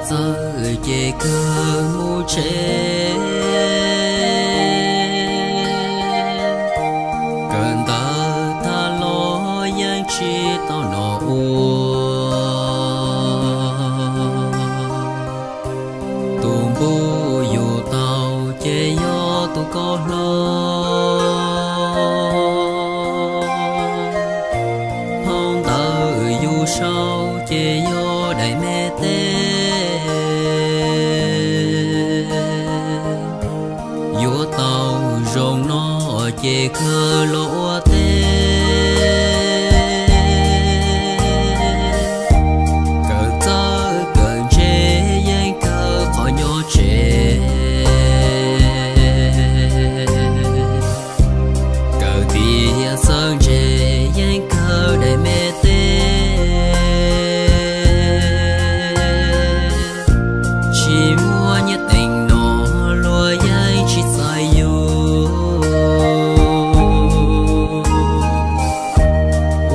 Txawj ces kawg mus tsev, kawm ntawv tag los yeej tsis tau noj ua. Tus npuj yus tau ces yog tus koj hlob, phau ntawv yus sau ces yog daim me teb. Yuav tau zoo no ces kawg los ua teb, kawm txawj kawm ntse yeej kawg qhov nyob tsev, kawm tiav txawj ntse yeej kawg daim me teb. Tsis muaj nyiaj teev no luag yeej tsis txais yus.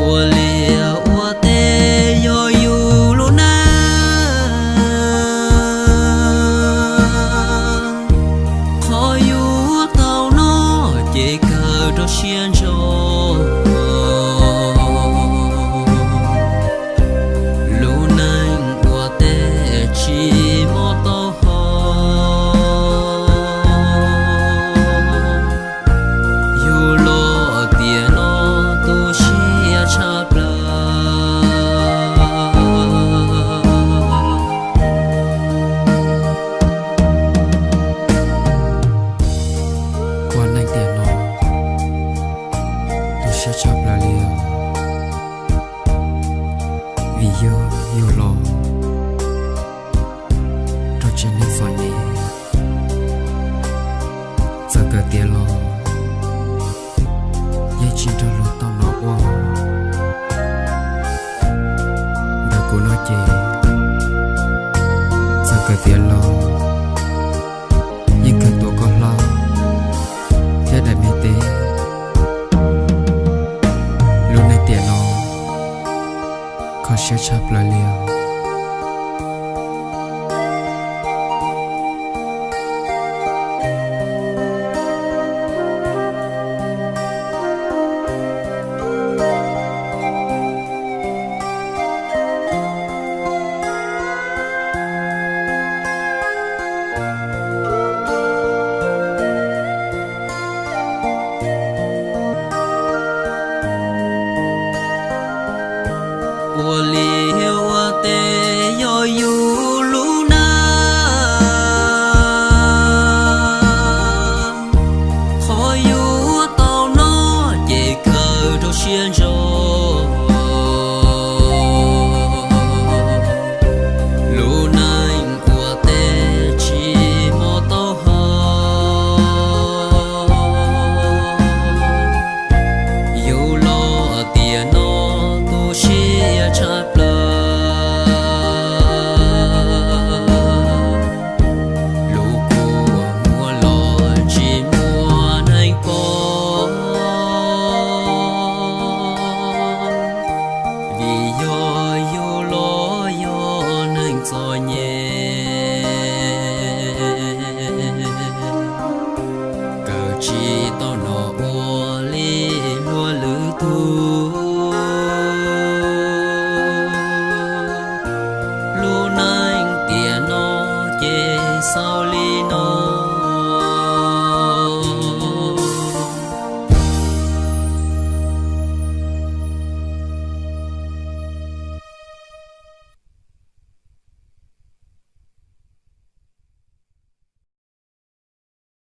Ua liaj ua teb yog yus lub neej, qhov yuav tau noj ces kawg rau siab ntso. Lub neej ua teb tsis muaj taub hau, yus los tiam no tu siab tshaj plaws. Ua neej tiam no tu siab tshaj plaws li os, vim yog yus los rau tsev neeg txom nyem, txawm kawm tiav los yeej tsis nrog luag tau noj ua. Ntawm kuv no ces txawm kawm tiav los yeej kawg tuav koj hlob thiab daim me teb. Lub neej tiam no kho siab tshaj plaws li os. Ua liaj ua teb yog yus lub neej, qhov yuav tau noj ces kawg rau siab ntso. Lub neej ua teb tsis muaj taub hau, yus los tiam no tu siab tshaj plaws. Lub kua muag los tsis muaj neeg pom, vim yog yus los yog neeg txom nyem, kawm tsis tau noj ua li luag lwm tus.